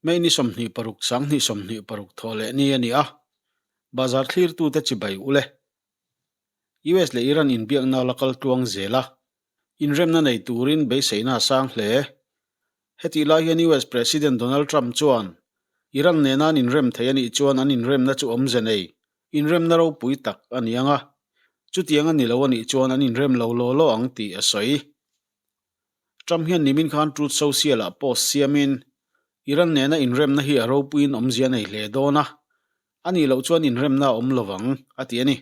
May ni 26 2026 thawh leh ni a ni a, bazar thlirtute chibai ule. US leh Iran inbiakna la kal tluang zel a, inremna nei turin beiseina a sang hle. Hetih lai hian US President Donald Trump chuan Iran nena an inrem thei a nih chuan an inremna chu awmze nei, inremna ropui tak a ni ang a, chutiang a ni lo a nih chuan an inrem lo law law ang tih a sawi. Trump hian nimin khan Truth Social-ah post siamin, Iran nena inremna hi a ropuiin awmzia a nei hle dawn a, a nih loh chuan inremna a awm lovang, a ti a ni.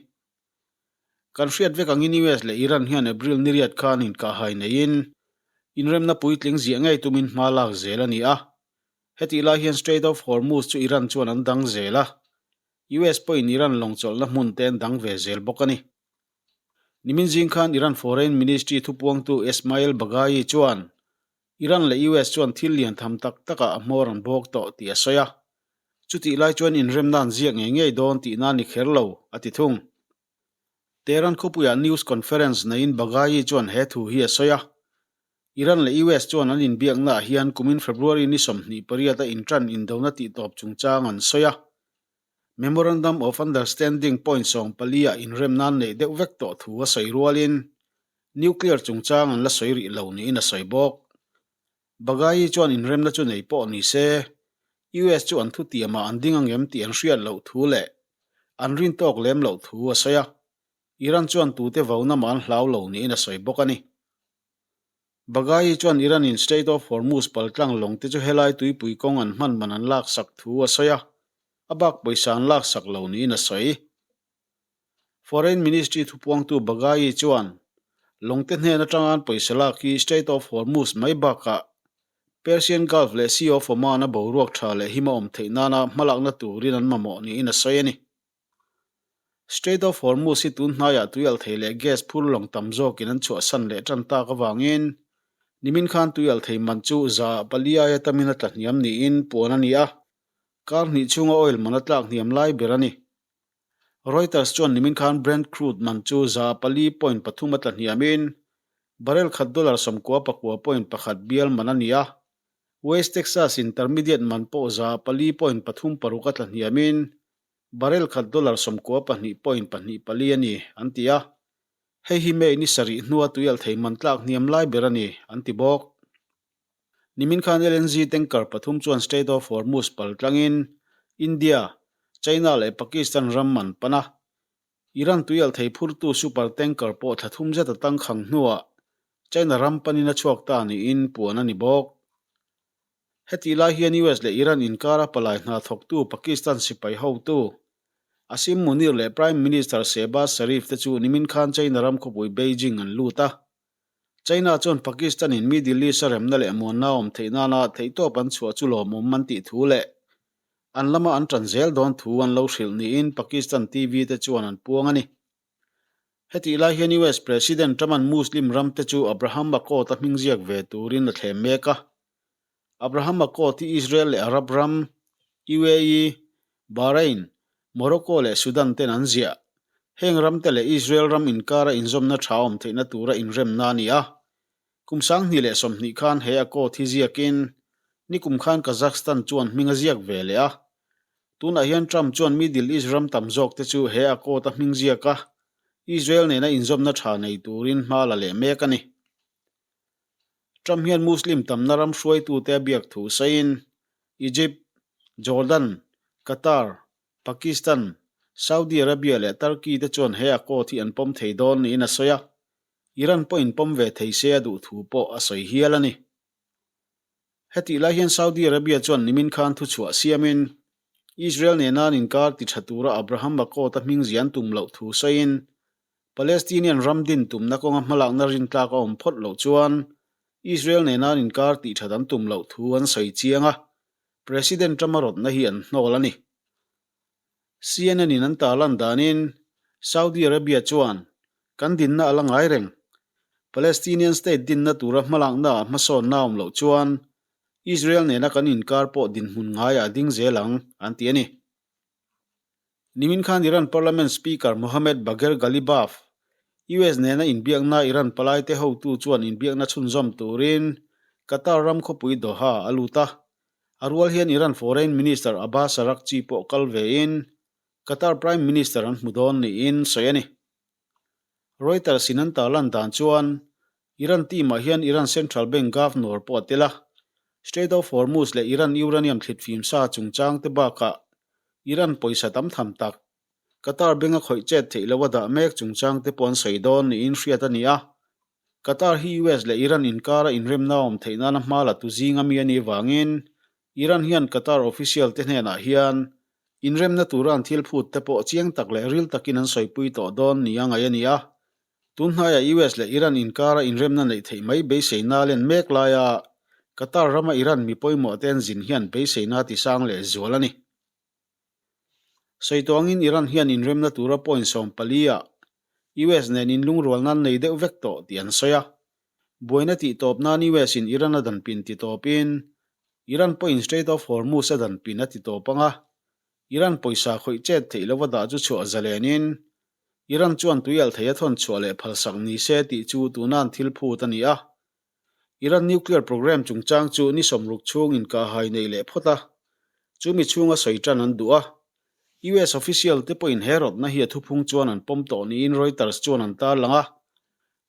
Kan hriat vek angin US leh Iran hian April ni riat khan inkahhai neiin inremna puitling ziah ngei tumin hma lak zel a ni a. Hetih lai hian Strait of Hormuz chu Iran chuan an dang zel a, US pawhin Iran lawngchawlhna hmun te an dang ve zel bawk a ni. Nimin zing khan Iran Foreign Ministry thupuangtu Esmaeil Baghaei chuan Iran leh US chuan thil lian tham tak takah a hmawr an bawk tawh tih a sawi a. Chutih lai chuan inremna an ziak ngei ngei dawn tihna a ni kher lo, a ti thung. Tehran khawpuiah news conference neiin Baghaei chuan he thu hi a sawi a. Iran leh US chuan an inbiaknaah hian kumin February ni 28 a inṭan indona tihtawp chungchang an sawi a. Memorandum of Understanding point 14 ah inremna an neih deuh vek tawh thu a sawi rualin nuclear chungchang an la sawi rih lo niin a sawi bawk. Baghaei chuan inremna chu nei pawh ni se, US chu an thutiamah an ding angem tih an hriat loh thu leh an rin tawk lem loh thu a sawi a, Iran chuan tute vauna mah an hlau lo niin a sawi bawk a ni. Baghaei chuan Iran-in Strait of Hormuz paltlang lawng te chu helai tuipui kawng an hman man an laksak thu a sawi a, a bak pawisa an laksak lo niin a sawi. Foreign Ministry thupuangtu Baghaei chuan lawng te hnen atanga an pawisa lak hi Strait of Hormuz mai bakah Persian Gulf leh Sea of Oman-a boruak tha leh him a awm theih nana hmalakna turin an mamawh niin a sawi a ni. Strait of Hormuz hi tun hnaiah tuialthei leh gas phur lawng tam zawkin an chhuahsan leh tan tak avangin nimin khan tuialthei man chu 400 aia tamin a tla hniam niin puan a ni a, kar hnih chhunga oil man a tlak hniam lai ber a ni. Reuters chuan nimin khan Brent crude man chu 4.3 a tla hniamin barrel khat dollar 99.1 bial man a ni a, West Texas Intermediate man pawh 4.36 a tla hniamin Barrel khat dollar 92.24 a ni, an ti a. Hei hi May ni sarih hnua tuialh thei man tlak hniam lai ber a ni, an ti bawk. Nimin khan LNG tanker pathum chuan Strait of Hormuz pal tlangin India, China leh Pakistan ram an pan a. Iran tuialh thei phurtu super tanker pawh thla thum zet a tangkhang hnuah China ram panin a chhuak ta niin puan a ni bawk. Hetih lai hian US leh Iran inkara palai hna thawktu Pakistan sipai hotu Asim Munir leh Prime Minister Shehbaz Sharif te chu nimin khan China ram khawpui Beijing an lut a. China chuan Pakistan-in Middle East-a remna leh muanna awm theih nana theihtawp an chhuah chu lawmawm an tih thu leh an lama an ṭan zel dawn thu an lo hrilh niin Pakistan TV te chuan an puang a ni. Hetih lai hian US President Trump-a'n Muslim ramte chu Abraham Accord-a hming ziak ve turin a thlem mek a. Abraham Accord hi Israel leh Arab ram, UAE, Bahrain, Morocco leh Sudan ten an ziah. Heng ramte leh Israel ram inkara inzawmna tha awm theihna tura inremna a ni a. Kum 2020 khan he Accord hi ziakin nikum khan Kazakhstan chuan hming a ziak ve leh a. Tunah hian Trump chuan Middle East ram tam zawk te chu he Accord a hming ziak a, Israel nena inzawmna tha nei turin hma la leh mek a ni. Trump hian Muslim tamna ram hruaitute a biak thu sawiin Egypt, Jordan, Qatar, Pakistan, Saudi Arabia leh Turkey te chuan he Accord hi an pawm thei dawn niin a sawi a, Iran pawhin pawm ve thei se a duh thu pawh a sawi hial a ni. Hetih lai hian Saudi Arabia chuan nimin khan thuchhuah siamin Israel nena an inkar ti tha tura Abraham Accord-a hming zian tum loh thu sawiin Palestinian ram din tumna kawnga hmalakna rintlak a awm phawt loh chuan Israel nena an inkar tih that an tum loh thu an sawi chiang a, President Trump-a rawtna hi an hnawl a ni. CNN-in an tarlan danin Saudi Arabia chuan kan dinna a la ngai reng. Palestinian state dinna tura hmalaknaah hmasawnna a awm loh chuan Israel nena kan inkar pawh dinhmun ngaiah a ding zel ang, an ti a ni. Nimin khan Iran Parliament Speaker Mohammad Bagher Ghalibaf, US nena inbiakna Iran palaite hotu chuan inbiakna chhunzawm turin Qatar ram khawpui Doha a lut a. A rual hian Iran Foreign Minister Abbas Araghchi pawh kal vein Qatar Prime Minister an hmu dawn niin sawi a ni. Reuters in an tarlan dan chuan Iran team ah hian Iran Central Bank Governor pawh a tel a, Strait of Hormuz leh Iran uranium thlitfim sa chungchang te bakah Iran pawisa tam tham tak Qatar Bank a khawih chet theih loh a dah mek chungchang te pawh an sawi dawn niin hriat a ni a. Qatar hi US leh Iran inkara inremna awm theih nana hma la tu zinga mi a nih vangin Iran hian Qatar official te hnenah hian inremna tura an thil phut te pawh chiang tak leh ril takin an sawipui tawh dawn nia ngaih a ni a. Tun hnaiah US leh Iran inkara inremna neih theih mai beiseina len mek laia Qatar rama Iran mi pawimawh te an zin hian beiseina tisang leh zual a ni. Sawi tawngin Iran hian inremna tura point 14 ah US nen inlungrual nan nei deuh vek tawh tih an sawi a. Buaina tih tawp nan US in Iran a dan pin ti tawpin Iran pawhin Strait of Hormuz a dan pin a ti tawp ang a. Iran pawisa khawih chet theih lova dah chu chhuah zalenin Iran chuan tuialh thei a thawn chhuah leh phalsak ni se tih chu tuna an thil phut a ni a. Iran nuclear program chungchang chu ni 60 chhung inkahhai nei leh phawt a, chumi chhunga sawi tan an duh a. US official te pawhin he rawtna hi a thuphung chuan an pawm tawh niin Reuters chuan an tarlang a.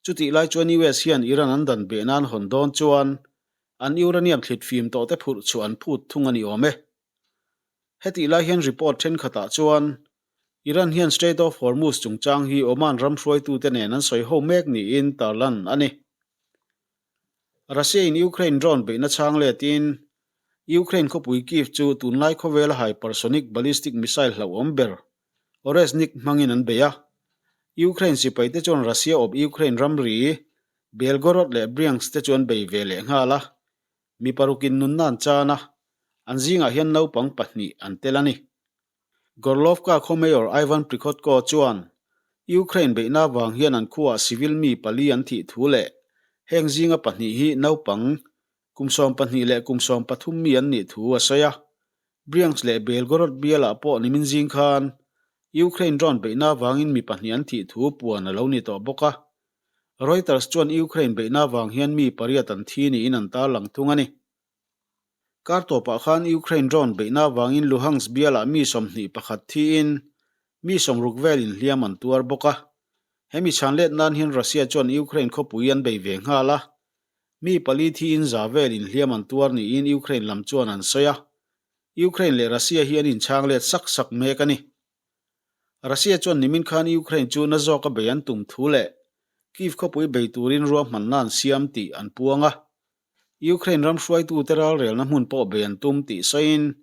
Chutih lai chuan US hian Iran an dan beh nan hawn dawn chuan an uranium thlit fim tawh te phurh chhuah an phut thung a ni awm e. Hetih lai hian report thenkhatah chuan Iran hian Strait of Hormuz chungchang hi Oman ram hruaitute nen an sawi ho mek niin tarlan a ni. Russia-in Ukraine drone beihna chhang letin Ukraine khawpui Kyiv chu tunlai khawvela hypersonic ballistic missile hlauhawm ber Oreshnik hmangin an bei a. Ukraine sipaite chuan Russia awp Ukraine ramri Belgorod leh Bryansk te chu an bei ve leh nghal a. Mi parukin nunna an chan a, an zingah hian naupang pahnih an tel a ni. Gorlovka khaw Mayor Ivan Prikhodko chuan Ukraine beihna vang hian an khuaah civil mi pali an thih thu leh heng zinga pahnih hi naupang kum 12 leh kum 13 mi an nih thu a sawi a. Bryansk leh Belgorod bialah pawh nimin zing khan Ukraine drone beihna vangin mi pahnih an thih thu puan a lo ni tawh bawk a. Reuters chuan Ukraine beihna vang hian mi pariat an thi niin an tarlang thung a ni. Kar tawpah khan Ukraine drone beihna vangin Luhansk bialah mi 21 thiin mi 60 vel inhliam an tuar bawk a. Hemi chhan let nan hian Russia chuan Ukraine khawpui an bei ve nghal a. Mi pali thiin za vel inhliam an tuar niin Ukraine lam chuan an sawi a. Ukraine leh Russia hi an inchhang let sak sak mek a ni. Russia chuan nimin khan Ukraine chu na zawka bei an tum thu leh Kyiv khawpui bei turin ruahmanna an siam tih an puang a. Ukraine ram hruaitute ralrelna hmun pawh bei an tum tih sawiin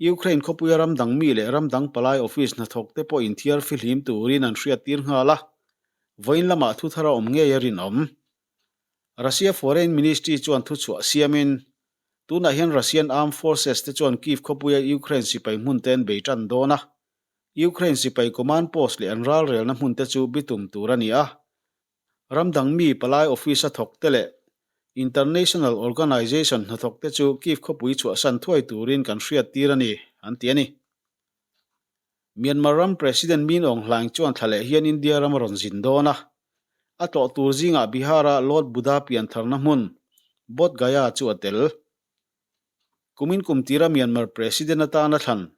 Ukraine khawpuia ram dang mi leh ram dang palai office hnathawk te pawh inthiar fihlim turin an hriattir nghal a, vawiin lamah thu thar a awm ngei a rinawm. Russia Foreign Ministry chuan thuchhuah siamin tunah hian Russian Armed Forces te chuan Kyiv khawpuia Ukraine sipai hmun te an bei tan dawn a, Ukraine sipai command post leh an ralrelna hmun te chu bitum tur a ni a. Ram dang mi palai office a thawk te leh international organization hnathawk te chu Kyiv khawpui chhuahsan thuai turin kan hriattir a ni, an ti a ni. Myanmar ram President Min Aung Hlaing chuan thla leh hian India ram a rawn zin dawn a. A tlawh tur zingah Bihar-a Lord Buddha piantharna hmun, Bodh Gaya chu a tel. Kumin kum tira Myanmar President atana thlan,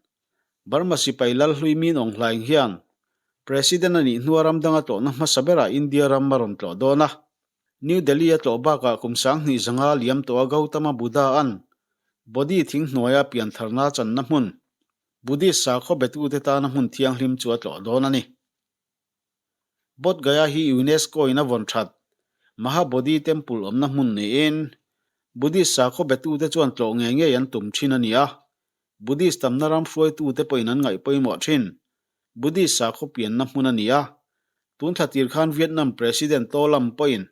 Burma sipai Lalhlui Min Aung Hlaing hian President a nih hnua ram danga tlawhna hmasa berah India ram a rawn tlawh dawn a. New Delhi a tlawh bakah kum 2500 liam tawha Gautama Buddha-a'n Bodhi thing hnuaia piantharna channa hmun, Buddhist sakhaw betute tana hmun thianghlim chu a tlawh dawn a ni. Bodh Gaya hi UNESCO in a vawn that Mahabodhi Temple awmna hmun niin Buddhist sakhaw betute chuan tlawh ngei ngei an tum thin a ni a. Buddhist tamna ram hruaitute pawhin an ngaih pawimawh thin. Buddhist sakhaw pianna hmun a ni a. Tun thla tir khan Vietnam President To Lam pawhin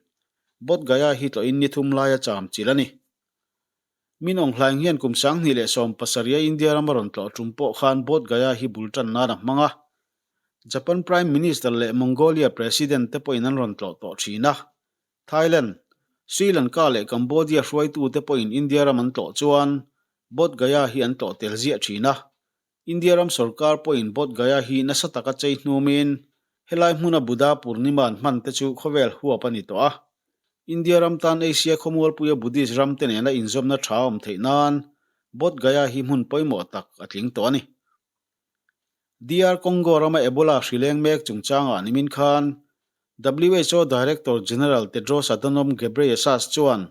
Bodh Gaya hi tlawhin ni thum laia cham chilh a ni. Min Aung Hlaing hian kum 2017 a India ram a rawn tlawh tum pawh khan Bodh Gaya hi bul tan nan a hmang a. Japan Prime Minister leh Mongolia President te pawhin an rawn tlawh tawh thin a. Thailand, Sri Lanka leh Cambodia hruaitute pawhin India ram an tlawh chuan Bodh Gaya hi an tlawh tel ziah thin a. India ram sorkar pawhin Bodh Gaya hi nasa taka chei hnumin helai hmuna Buddha Purnima an hman te chu khawvel huap a ni tawh a. India ram tan Asia khawmualpuia Buddhist ram te nena inzawmna tha awm theih nan Bodh Gaya hi hmun pawimawh tak a tling tawh a ni. DR Congo rama Ebola hri leng mek chungchangah nimin khan WHO Director General Tedros Adhanom Ghebreyesus chuan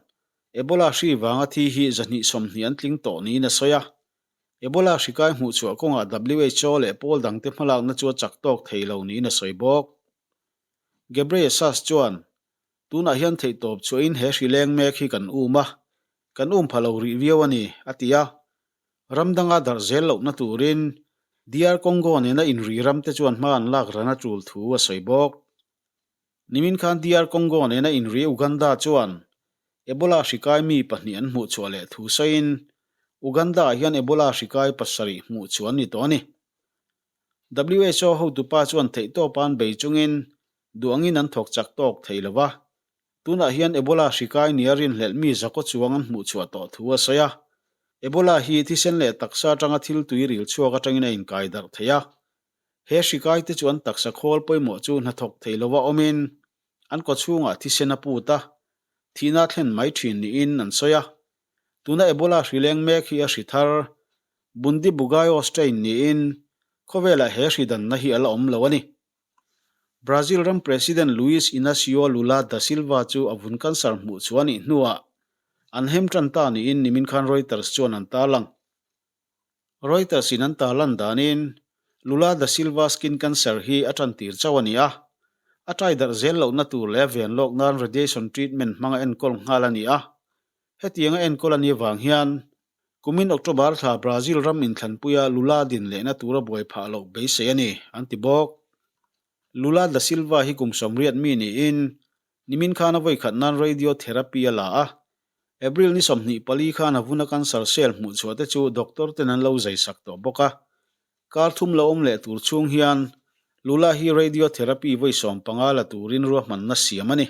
Ebola hri vanga thi hi 220 an tling tawh niin a sawi a. Ebola hri kai hmuhchhuah kawngah WHO leh pawl dangte hmalakna chu a chak tawk thei lo niin a sawi bawk. Ghebreyesus chuan, Tunah hian theihtawp chhuahin he hri leng mek hi kan um a, kan um pha lo rih viau a ni, a ti a. Ram danga darh zel lohna turin DR Congo nena inri ramte chuan hma an lak ran a tul thu a sawi bawk. Nimin khan DR Congo nena inri Uganda chuan Ebola hri kai mi pahnih an hmuh chhuah leh thu sawiin Uganda-ah hian Ebola hri kai pasarih hmuh chhuah an ni tawh a ni. WHO hotupa chuan theihtawpa an bei chungin duangin an thawk chak tawk thei lo va. Tunah hian Ebola hri kai nia rinhlelh mi zakaw chuang an hmuh chhuah tawh thu a sawi a. Ebola hi thisen leh taksa atanga thil tui ril chhuak atangin a inkai darh thei a. He hri kai te chu an taksa khawl pawimawh chu hnathawk thei lova awmin an kawchhungah thisen a put a, thihna thlen mai thin niin an sawi a. Tuna Ebola hri leng mek hi a hri thar Bundi Bugayo strain niin khawvelah he hri danna hi a la awm lo a ni. Brazil ram President Luiz Inacio Lula da Silva chu a vun cancer hmuh chu a nih hnuah an hem tan ta niin nimin khan Reuters chuan an tarlang. Reuters in an tarlan danin Lula da Silva skin cancer hi a tan tir chauh a ni a, a tai darh zel lohna tur leh a ven lawk nan radiation treatment hmanga enkawl nghal a ni a. Hetianga enkawl a nih avang hian Kumin October thla Brazil ram inthlanpuia Lula din lehna tura buai phah loh beisei a ni, an ti bawk. Lula da Silva hi kum 80 mi niin nimin khan a vawikhat nan radiotherapy a la a. April ni 24 khan a vuna cancer cell hmuhchhuah te chu doctor ten an lo zaisak tawh bawk a. Kar thum lo awm leh tur chhung hian Lula hi radiotherapy vawi 15 la turin ruahmanna siam a ni.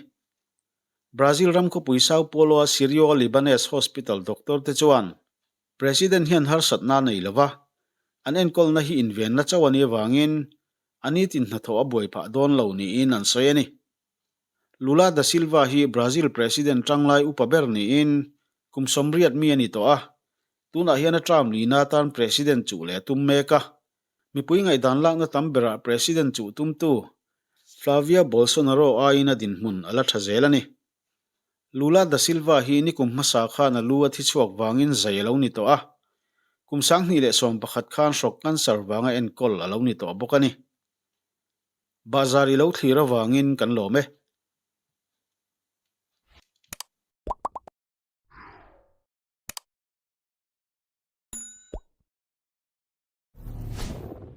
Brazil ram khawpui Sao Paulo-a Sirio Libanese Hospital doctor te chuan President hian harsatna a nei lova, an enkawlna hi invenna chauh a nih avangin a nitin hnathawh a buai phah dawn lo niin an sawi a ni. Lula da Silva hi Brazil President tanglai upa ber niin kum 80 mi a ni tawh a, tunah hian a term lina atan President chuh leh a tum mek a. Mipui ngaihdan lakna tam berah President chuh tumtu Flavia Bolsonaro aiin a dinhmun a la tha zel a ni. Lula da Silva hi nikum hmasa khan a lu a thi chhuak vangin zai a lo ni tawh a, kum 2011 khan hrawk cancer vanga enkawl a lo ni tawh bawk a ni. Bahzar i lo thlir avangin kan lawm e.